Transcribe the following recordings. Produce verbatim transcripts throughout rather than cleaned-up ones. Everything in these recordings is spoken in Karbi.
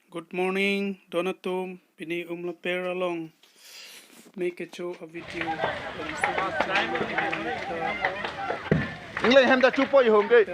Good morning, don atum, pini Umlaper along me kecho a video. Ingleng hem ta chupoi hong ke.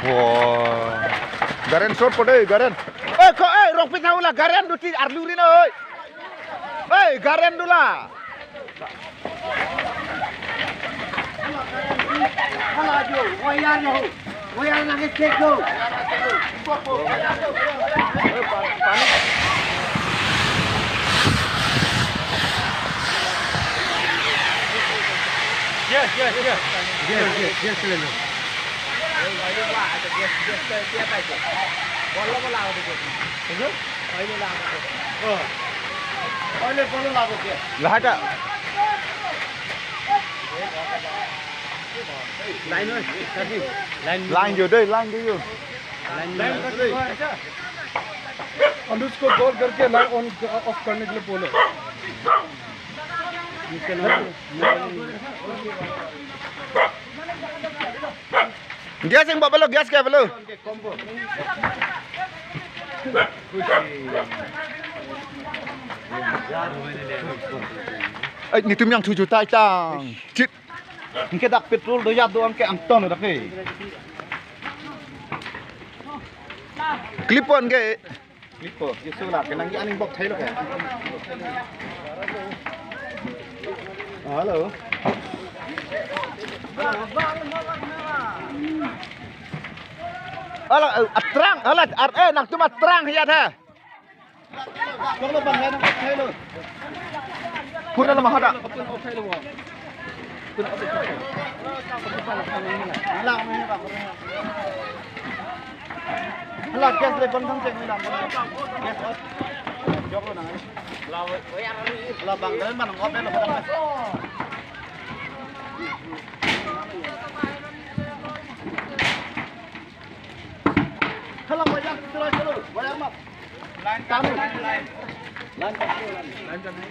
Wah. Garen short pade, Garen. Eh, ko, eh, rokpit na ula, Garen duti arlu ri na, oi. Eh, Garen dula. Hala jo, wayar jo. Wayar nang cek jo. Yes, yes, yes. Yes, yes, yes, le lo. Lahai ta. Line oi, tadi. Line. Line jo dei, line jo. Line. Line. अनुज को गोल करके line on off करने के लिए बोलो। Gas yang bawa belok, gas kayak belok. Eh, netum yang tujuh tai tang. Cit. Anke dak petrol do ya do anke angton dak ke. Clip on ke. Clip on. Yesu la kenang aning bok thailo ke. Hello. Ala, eh, atrang, ala, ar, eh, nangtum atrang hiat ha. Kuna la mahada. Hala, gas le bon thang cheng hala. Gas off. Jok lo nang. Hala bang dan man off lo. Hala wayar, try karo, wayar mat. Line kami. Line kami.